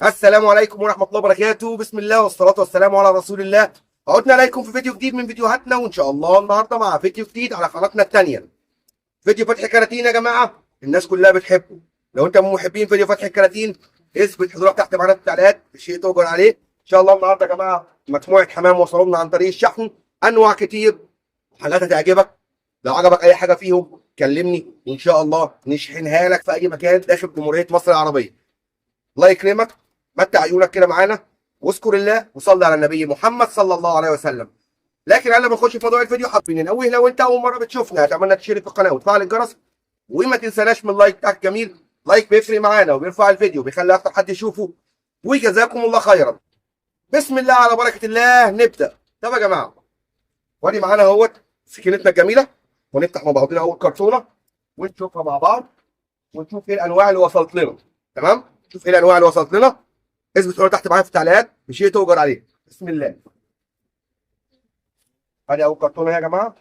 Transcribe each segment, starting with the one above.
السلام عليكم ورحمة الله وبركاته. بسم الله والصلاة والسلام على رسول الله. عدنا عليكم في فيديو جديد من فيديوهاتنا، وإن شاء الله النهاردة مع فيديو جديد على قناتنا الثانية، فيديو فتح كراتين. يا جماعة الناس كلها بتحبه، لو أنت من محبين فيديو فتح الكراتين اثبت حضورك تحت معانا في التعليقات، شيء تؤجر عليه. إن شاء الله النهاردة يا جماعة مجموعة حمام وصلوا لنا عن طريق الشحن، أنواع كتير، حاجات هتعجبك. لو عجبك أي حاجة فيهم كلمني وإن شاء الله نشحنها لك في أي مكان داخل جمهورية مصر العربية. الله يكرمك، متع عيونك كده معانا واذكر الله وصلي على النبي محمد صلى الله عليه وسلم. لكن قبل ما نخش في موضوع الفيديو حابين ننوه، لو انت اول مرة بتشوفنا اتمنى تشترك في القناة وتفعل الجرس، وما تنساناش من ال like بتاعك الجميل. like بيفرق معانا وبيرفع الفيديو بيخلي اكتر حد يشوفه، وجزاكم الله خيرا. بسم الله على بركة الله نبدا. طب يا جماعة وادي معانا اهوت سكينتنا الجميلة، ونفتح مع بعضنا اول كرتونة ونشوفها مع بعض، ونشوف ايه الانواع اللي وصلت لنا. تمام، شوف ايه الانواع اللي وصلت لنا. اثبت حضورك تحت معايا في التعليقات بشيء تؤجر عليه. بسم الله. ادي اول كرتونة يا جماعة.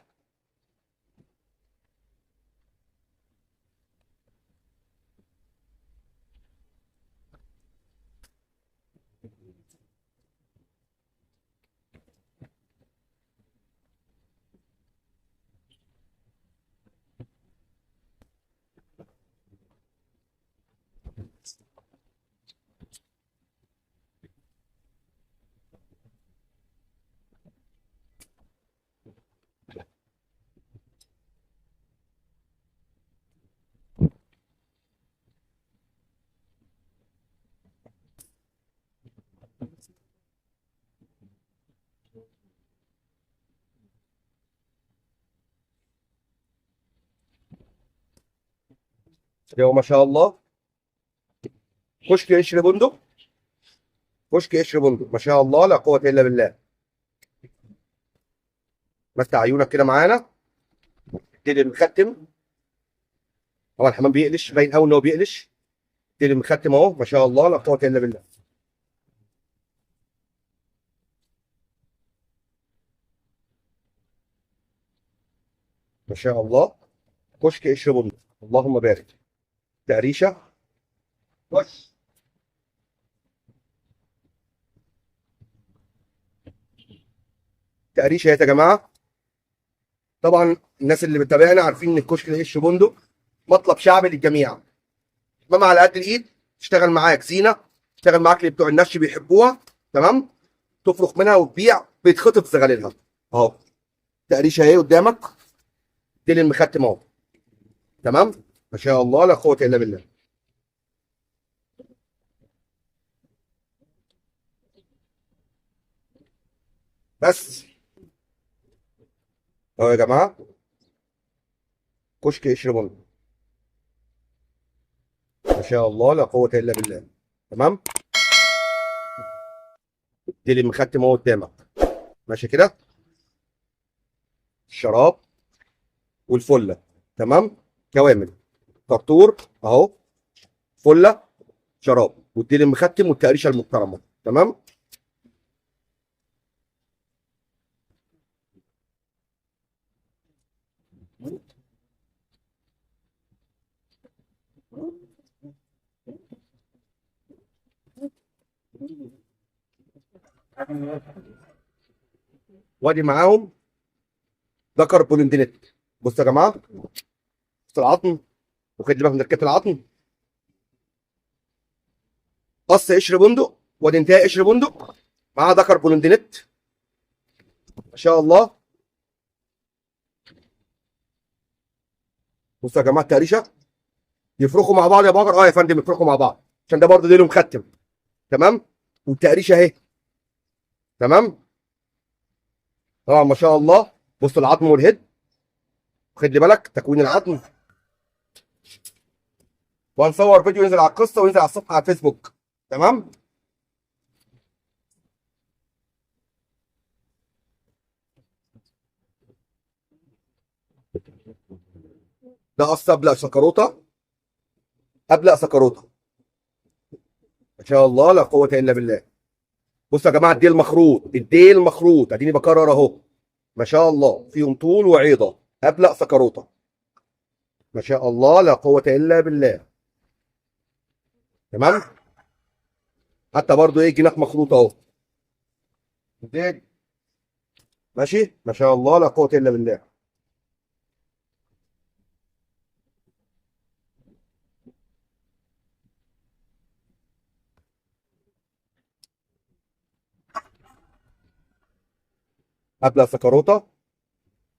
يا ما شاء الله، كشك قشر بندق، كشك قشر بندق، ما شاء الله لا قوة إلا بالله. متع عيونك كده معانا. الديل المختم، هو الحمام بيقلش، باين قوي ان هو بيقلش. الديل المختم اهو، ما شاء الله لا قوة إلا بالله. ما شاء الله كشك قشر بندق، اللهم بارك. تقريشه، بص تقريشه يا جماعة. طبعا الناس اللي بتتابعنا عارفين ان الكشك القشر بندق مطلب شعبي للجميع. ماما على قد الايد، تشتغل معاك زينة، تشتغل معاك اللي بتوع النش بيحبوها. تمام، تفرخ منها وتبيع، بيتخطف زغاليلها اهو. تقريشه اهي قدامك، ديل المختم اهو. تمام، ما شاء الله لا قوة الا بالله. بس اهو يا جماعة كشك قشر بندق، ما شاء الله لا قوة الا بالله. تمام، ديل المختم اهو قدامك، ماشي كده، الشراب والفله. تمام، كوامل طرطور اهو، فله شراب، والديل المختم والتقريشه المحترمة. تمام، وادي معاهم ذكر بولندينيت. بصوا يا جماعة، بص العظم، وخد بالك من ركبه العظم. قص قشر بندق، وادي انتهاء قشر بندق مع ذكر بولندينيت، ما شاء الله. بصوا يا جماعة التقريشه، يفرخوا مع بعض يا بقر. يا فندم يفرخوا مع بعض، عشان ده برضه ديله مختم. تمام، والتقريشه اهي. تمام، طبعا ما شاء الله. بص العظم والهد، خد لي بالك تكوين العظم. وهنصور فيديو ينزل على القصة وينزل على الصفحة على الفيسبوك. تمام، ده قص ابلق سكروته، ابلق سكروته، ما شاء الله لا قوة الا بالله. بصوا يا جماعة الديل مخروط، الديل مخروط، اديني بكرر اهو، ما شاء الله فيهم طول وعيضه، ابلق سكروته، ما شاء الله لا قوة الا بالله. تمام، حتى برضو ايه جناح مخروط اهو. ماشي ما شاء الله لا قوة الا بالله. قبل سكروته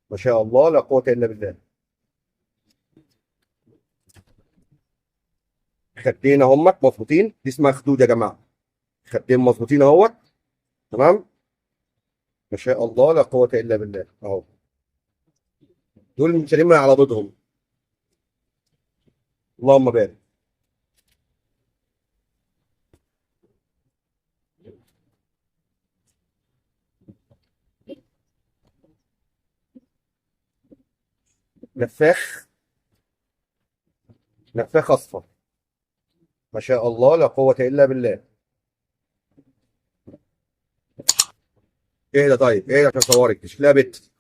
ما شاء الله لا قوة الا بالله. خدين اهمك مظبوطين، دي اسمها خدود يا جماعة، خدين مظبوطين اهوت. تمام ما شاء الله لا قوة الا بالله اهو. دول مش من على بيضهم، اللهم بارك. نفاخ، نفاخ اصفر ما شاء الله لا قوة الا بالله. ايه ده؟ طيب ايه ده عشان اصورك؟ شكلها بت.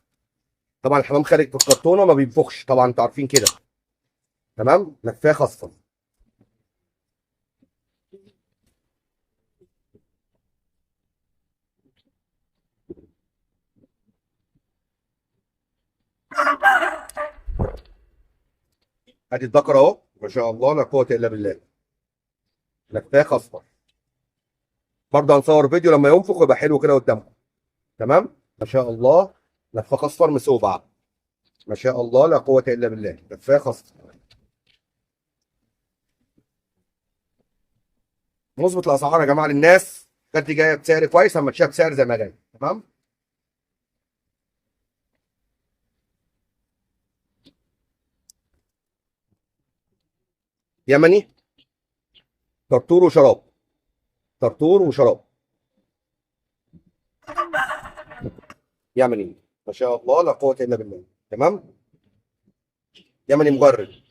طبعا الحمام خارج في الكرتونه ما بينفخش، طبعا انتوا عارفين كده. تمام نفاخ اصفر. ادي الذكر اهو ما شاء الله لا قوة الا بالله. نفاخ اصفر. برضه هنصور فيديو لما ينفخ ويبقى حلو كده قدامكم. تمام ما شاء الله نفاخ اصفر مسوبع ما شاء الله لا قوة الا بالله. نفاخ اصفر. نظبط الاسعار يا جماعة للناس، كانت جاية بسعر كويس اما تشاف بسعر زي ما جاي. تمام يمني طرطور وشراب، طرطور وشراب يمني ما شاء الله لا قوة إلا بالله. تمام يمني مجرد.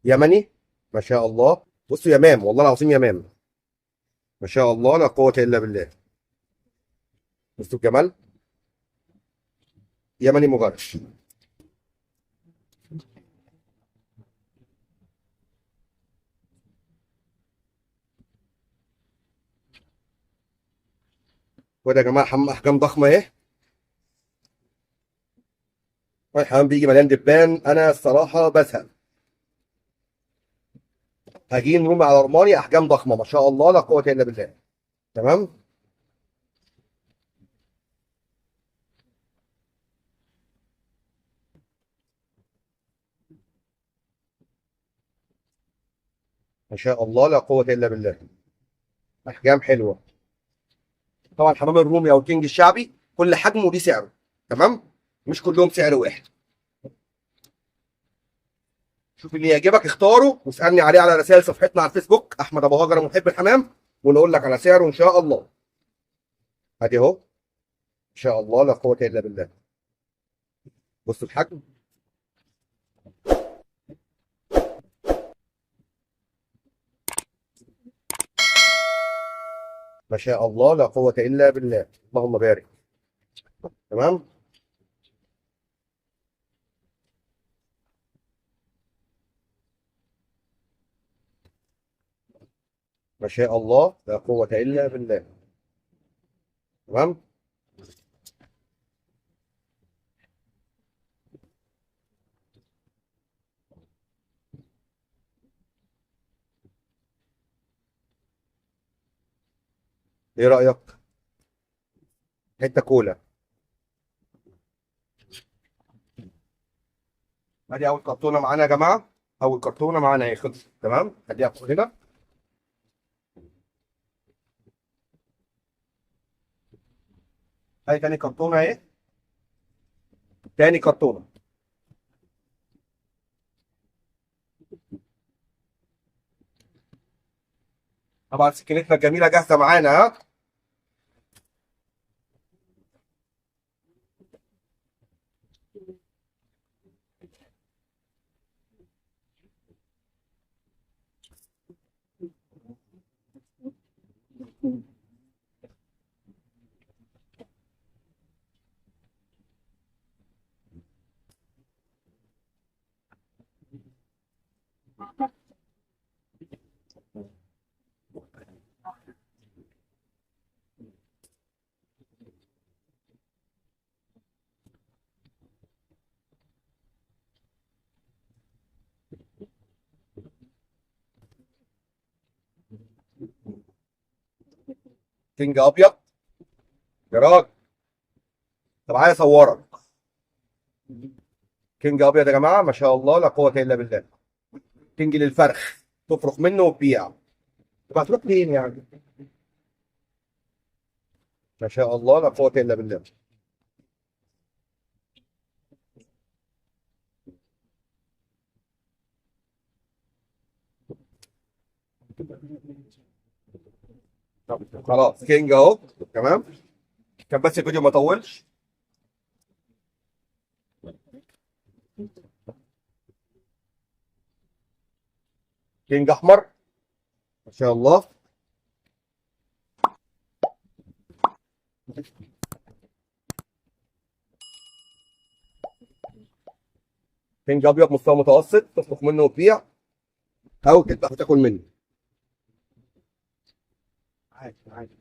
يمني ما شاء الله. بصوا يمام والله العظيم يمام ما شاء الله لا قوة إلا بالله. بصوا الجمال، يمني مجرد. وده يا جماعة حمام أحجام ضخمة أهي. الحمام بيجي مليان دبان، أنا الصراحة بزهق. هجين رومي على رماني، احجام ضخمة ما شاء الله لا قوة الا بالله. تمام ما شاء الله لا قوة الا بالله، احجام حلوة. طبعا حمام الرومي او الكينج الشعبي كل حجمه ليه سعره. تمام مش كلهم سعر واحد. شوف اللي يعجبك اختاره واسالني عليه على رسائل صفحتنا على الفيسبوك احمد ابو هاجر محب الحمام، ونقول لك على سعره ان شاء الله. ادي اهو ان شاء الله لا قوة الا بالله. بص الحجم، ما شاء الله لا قوة الا بالله، اللهم بارك. تمام ما شاء الله لا قوة إلا بالله. تمام ايه رأيك؟ حتة كولا. ادي اول كرتونة معانا يا جماعة، اول كرتونة معانا اهي خلصت. تمام خليها فوق هنا. ادي تاني كرتونة اهي، تاني كرتونة. طبعا سكينتنا الجميلة جاهزة معانا. ها king ابيض يا راجل. طب عايز اصورك. king ابيض يا جماعة ما شاء الله لا قوة الا بالله. king للفرخ، تفرخ منه وتبيع. طب هتروح فين يعني؟ ما شاء الله لا قوة الا بالله. طب خلاص king اهو تمام. كان بس الفيديو ما طولش. king احمر ما شاء الله. king ابيض مستوى متوسط، تطبخ منه وتبيع او تذبح وتاكل منه. عادي عادي.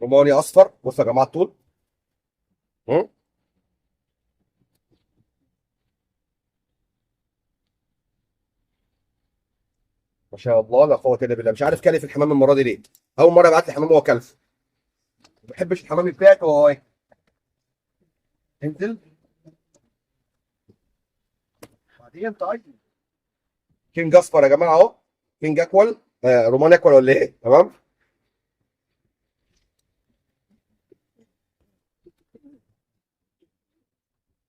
روماني اصفر، بصوا يا جماعة الطول. ما شاء الله لا قوة الا بالله. مش عارف كلف الحمام المرة دي ليه، اول مرة يبعت لي حمام وهو كلف. ما بحبش الحمام بتاعك وهو ايه. انزل بعدين. طيب king اصفر يا جماعة اهو، king اكول، روماني اكول ولا ايه؟ تمام.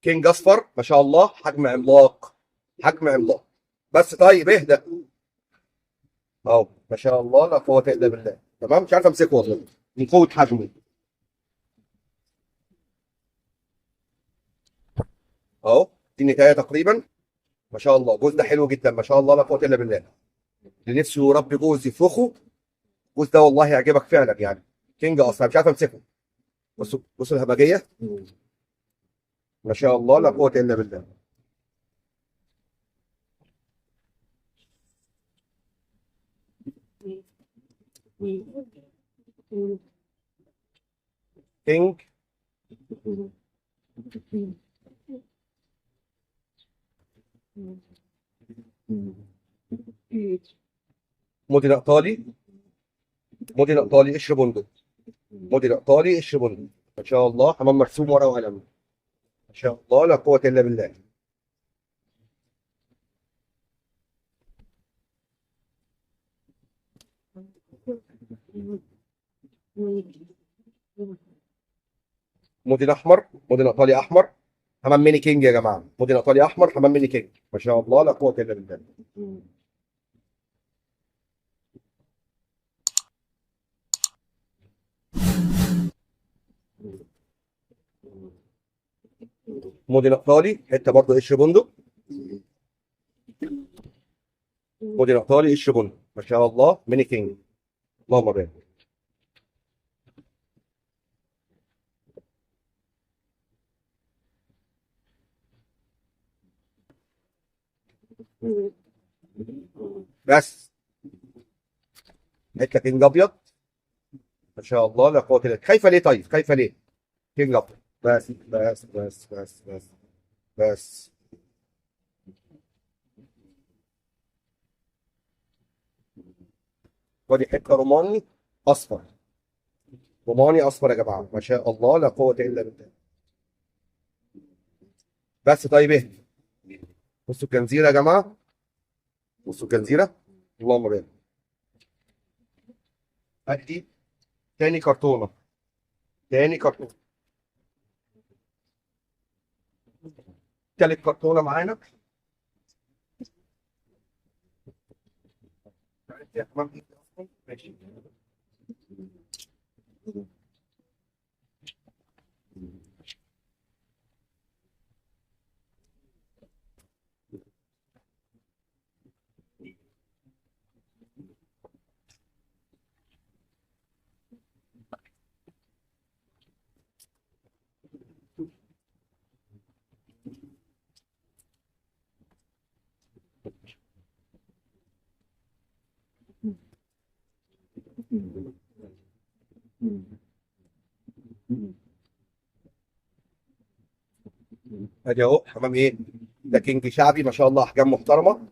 king اصفر ما شاء الله، حجم عملاق، حجم عملاق. بس طيب اهدى اهو ما شاء الله لا قوة الا بالله. تمام، مش عارف امسكه والله من قوة حجمه اهو. دي النتايه تقريبا ما شاء الله. جوز ده حلو جدا ما شاء الله لا قوة الا بالله. اللي نفسه يربي جوز يفرخه، جوز ده والله يعجبك فعلا يعني. king اصلا مش عارف امسكه. بصوا بصوا الهمجية ما شاء الله لا قوة الا بالله. king موديل ايطالي، موديل ايطالي قشر بندق، موديل ايطالي قشر بندق ما شاء الله. حمام مرسوم ورقة وقلم ما شاء الله لا قوة الا بالله. موديل احمر، موديل ايطالي احمر، حمام mini king يا جماعة. موديل ايطالي احمر، حمام mini king ما شاء الله لا قوة الا بالله. موديل ايطالي حتة برضه قشر بندق، موديل ايطالي قشر بندق ما شاء الله، mini king اللهم بارك. بس حتة king ابيض ما شاء الله لا قوة الا بالله. خايفة ليه طيب؟ خايفة ليه؟ king ابيض بس بس بس بس بس بس. وادي حتة روماني اصفر، روماني اصفر يا جماعة ما شاء الله لا قوة الا بالله. بس طيب اهدي. بصوا الجنزيره يا جماعة، بصوا الجنزيره اللهم بارك. ادي تاني كرتونة، تاني كرتونة، تالت كرتونة معانا. ماشي. ادي اهو حمام ايه ده، king شعبي ما شاء الله، احجام محترمه.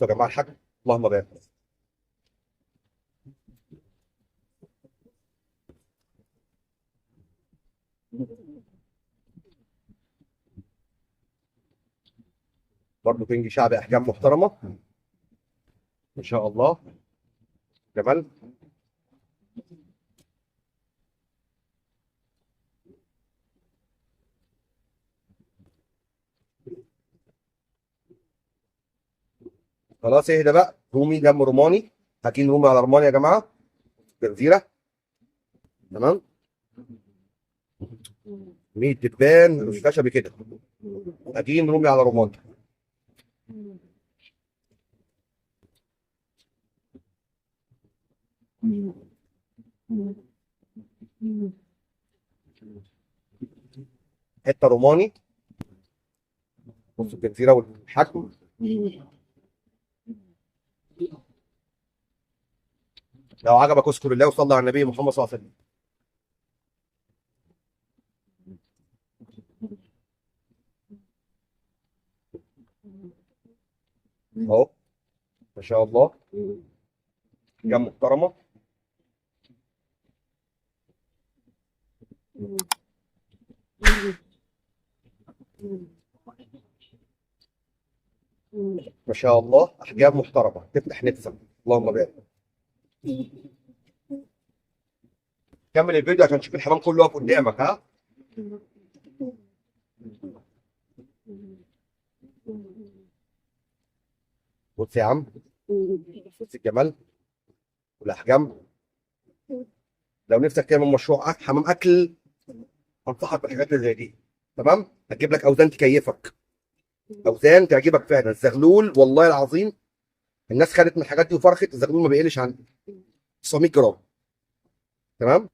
يا جماعة الحجم، اللهم بارك. برضه king شعبي احجام محترمه ما شاء الله. جمال. خلاص اهدى بقى. رومي دم روماني، هاتين رومي على روماني يا جماعة، جزيرة. تمام. 100 دبان مش خشبي كده، هاتين رومي على روماني. حتة روماني. بصوا الجزيرة والحجم. لو عجبك اذكر الله وصلى على النبي محمد صلى الله عليه وسلم. اهو ما شاء الله، كم محترمه. ما شاء الله احجام محترمه تفتح نفسك، اللهم بارك. كمل الفيديو عشان تشوف الحمام كله واقف قدامك. ها بص يا عم، بص الجمال والاحجام. لو نفسك تعمل مشروع حمام اكل انصحك بالحاجات اللي زي دي. تمام، هتجيب لك اوزان تكيفك، اوزان تعجبك فعلا. الزغلول والله العظيم الناس خدت من الحاجات دي وفرخت، الزغلول ما بيقلش عن 900 جرام. تمام.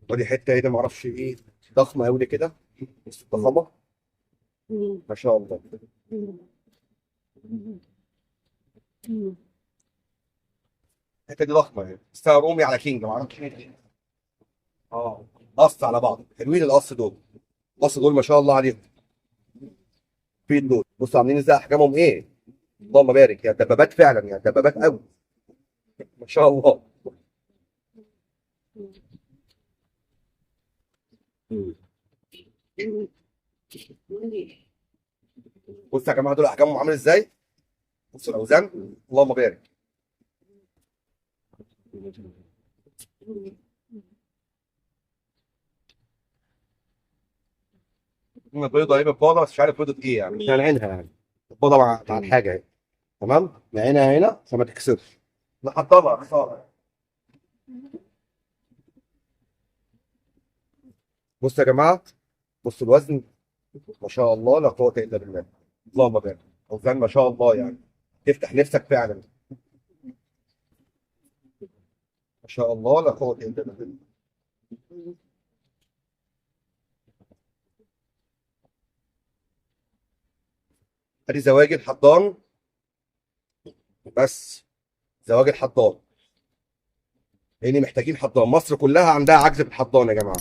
ودي حتة ايه ده، معرفش ايه، ضخمة قوي كده، بس ضخمة ما شاء الله. الحتة دي ضخمة يعني، بس رومي على king معرفش ايه. قص على بعض، حلوين القص دول، القص دول ما شاء الله عليهم. فين دول؟ بصوا عاملين ازاي، احجامهم ايه، اللهم بارك. يا دبابات فعلا، يا دبابات قوي ما شاء الله. بصوا يا جماعة دول احجامهم عامل ازاي، بصوا الاوزان، اللهم بارك. بيضة ايه بالبيضه، بس مش عارف بيضة ايه يعني، مش هنعينها يعني البيضة مع الحاجة اهي. تمام، نعينها هنا عشان ما تتكسرش، نحطها خسارة. بصوا يا جماعة، بصوا الوزن ما شاء الله لا قوة الا بالله، اللهم بارك. اوزان ما شاء الله يعني تفتح نفسك فعلا، ما شاء الله لا قوة الا بالله. ادي زواج الحضان، بس زواج الحضان لان محتاجين حضان، مصر كلها عندها عجز في الحضان يا جماعة.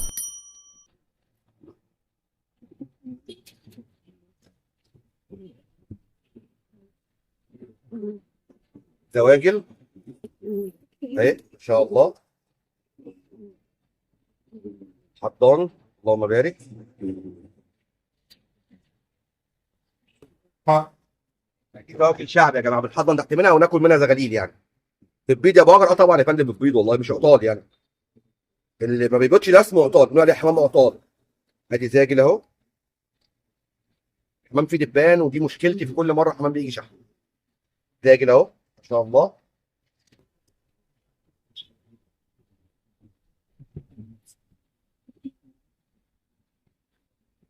زواجل اهي ان شاء الله، حضان اللهم بارك. فواكه الشعب يا جماعة بنحضن تحت منها وناكل منها زغاليل يعني. بتبيض يا باجر؟ اه طبعا يا فندم بتبيض والله، مش عطال يعني. اللي ما بيبيضش ده اسمه عطال، بنقول عليه حمام عطال. ادي زاجل اهو، حمام فيه دبان، ودي مشكلتي في كل مرة حمام بيجي شحم. زاجل اهو ما شاء الله.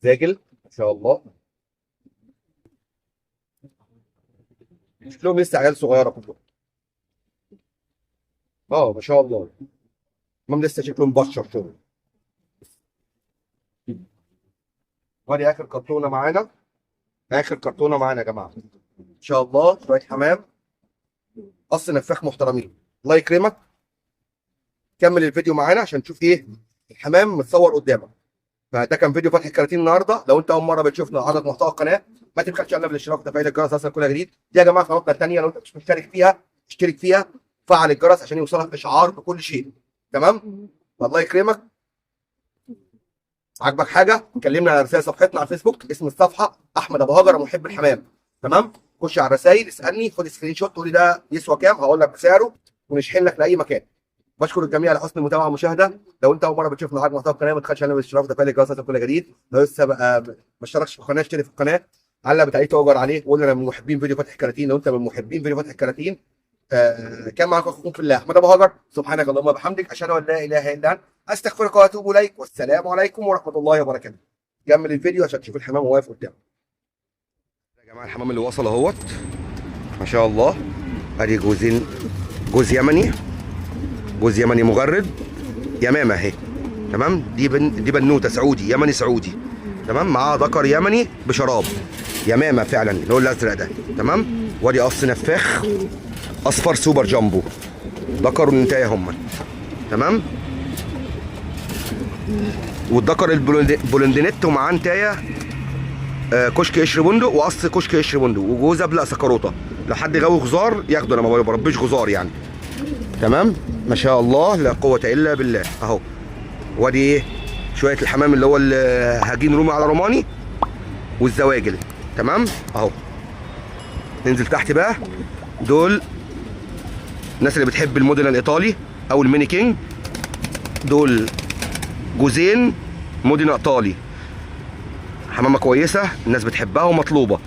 زاجل ما شاء الله، شكلهم لسه عيال صغيرة كلهم. ما شاء الله، هم لسه شكلهم بشر شغل. وادي اخر كرتونة معانا، اخر كرتونة معانا يا جماعة ان شاء الله. شوية حمام قص نفاخ محترمين، الله يكرمك. كمل الفيديو معانا عشان تشوف ايه الحمام متصور قدامك. فده كان فيديو فتح الكراتين النهارده. لو انت اول مرة بتشوفنا عدد محتوى القناة، ما تبخلش علينا بالاشتراك وتفعيل الجرس عشان كل جديد. دي يا جماعة قناتنا الثانية، لو انت مش مشترك فيها اشترك فيها، فعل الجرس عشان يوصلك اشعار بكل شيء. تمام؟ الله يكرمك. عجبك حاجة كلمنا على رسائل صفحتنا على الفيسبوك، اسم الصفحة احمد ابو هاجر محب الحمام. تمام؟ خش على الرسائل اسالني، خد screenshot تقول لي ده يسوى كام، هقول لك بسعره ونشحن لك لاي مكان. بشكر الجميع على حسن المتابعة والمشاهدة. لو انت اول مرة بتشوفنا عاجبك محتوى القناة، ما تبخلش علينا بالاشتراك وتفعيل الجرس عشان كل جديد. لو لسه بقى ما اشتركتش في القناة اشترك في القناة، علق بتعليق تؤجر عليه، وقول انا من محبين فيديو فتح الكراتين. لو انت من محبين فيديو فتح الكراتين. كان معاكم اخوكم في الله احمد ابو هاجر. سبحانك اللهم وبحمدك، اشهد ان لا اله الا انت، استغفرك واتوب اليك، والسلام عليكم ورحمة الله وبركاته. كمل الفيديو عشان تشوف الحمام وهو واقف قدامك. يا جماعة الحمام اللي وصل اهوت ما شاء الله. ادي جوزين، جوز يمني، جوز يمني مغرد، يمامه اهي. تمام؟ دي بنوته سعودي، يمني سعودي. تمام؟ معاه ذكر يمني بشراب، يمامه فعلا اللي هو الازرق ده. تمام؟ وادي قص نفاخ اصفر super jumbo، ذكر ونتايه هما. تمام؟ والذكر البولندينيت ومعاه نتايه كشك قشر بندق وقص كشك قشر بندق وجوز ابلق سكروته. لو حد غاوي غزار ياخده، انا ما بربيش غزار يعني. تمام؟ ما شاء الله لا قوة الا بالله اهو. وادي ايه شوية الحمام اللي هو الهجين رومي على روماني والزواجل. تمام؟ اهو. ننزل تحت بقى. دول الناس اللي بتحب الموديل الايطالي او ال mini king، دول جوزين موديل ايطالي، حمامه كويسة الناس بتحبها ومطلوبه،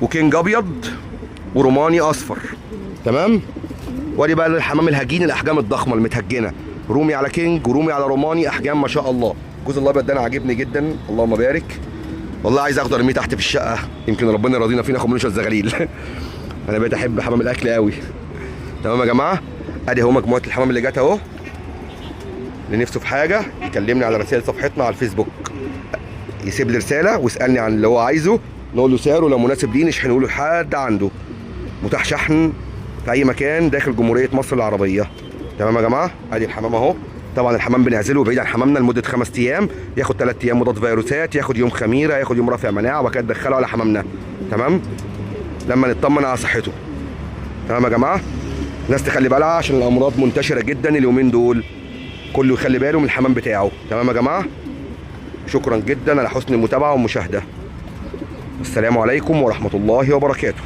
و king ابيض وروماني اصفر. تمام؟ وادي بقى الحمام الهجين الاحجام الضخمة المتهجنه، رومي على king ورومي على روماني، احجام ما شاء الله. الجوز الابيض ده انا عاجبني جدا، اللهم بارك. والله عايز اخده ارميه تحت في الشقة، يمكن ربنا يرضينا فينا ناخد منه شوية زغاليل. انا بقيت احب حمام الاكل قوي. تمام يا جماعة؟ ادي اهو مجموعة الحمام اللي جت اهو. اللي نفسه في حاجة يكلمني على رسائل صفحتنا على الفيسبوك، يسيب لي رسالة ويسالني عن اللي هو عايزه، نقول له سعره، لو مناسب ليه نشحنه له لحد عنده. متاح شحن في اي مكان داخل جمهورية مصر العربية. تمام يا جماعة؟ ادي الحمام اهو. طبعا الحمام بنعزله بعيد عن حمامنا لمدة 5 ايام، ياخد 3 ايام مضاد فيروسات، ياخد يوم خميره، ياخد يوم رافع مناعة، وبعد كده ندخله على حمامنا. تمام؟ لما نطمن على صحته. تمام يا جماعة؟ الناس تخلي بالها عشان الامراض منتشرة جدا اليومين دول، كله يخلي باله من الحمام بتاعه. تمام يا جماعة؟ شكرا جدا على حسن المتابعة والمشاهدة. السلام عليكم ورحمة الله وبركاته.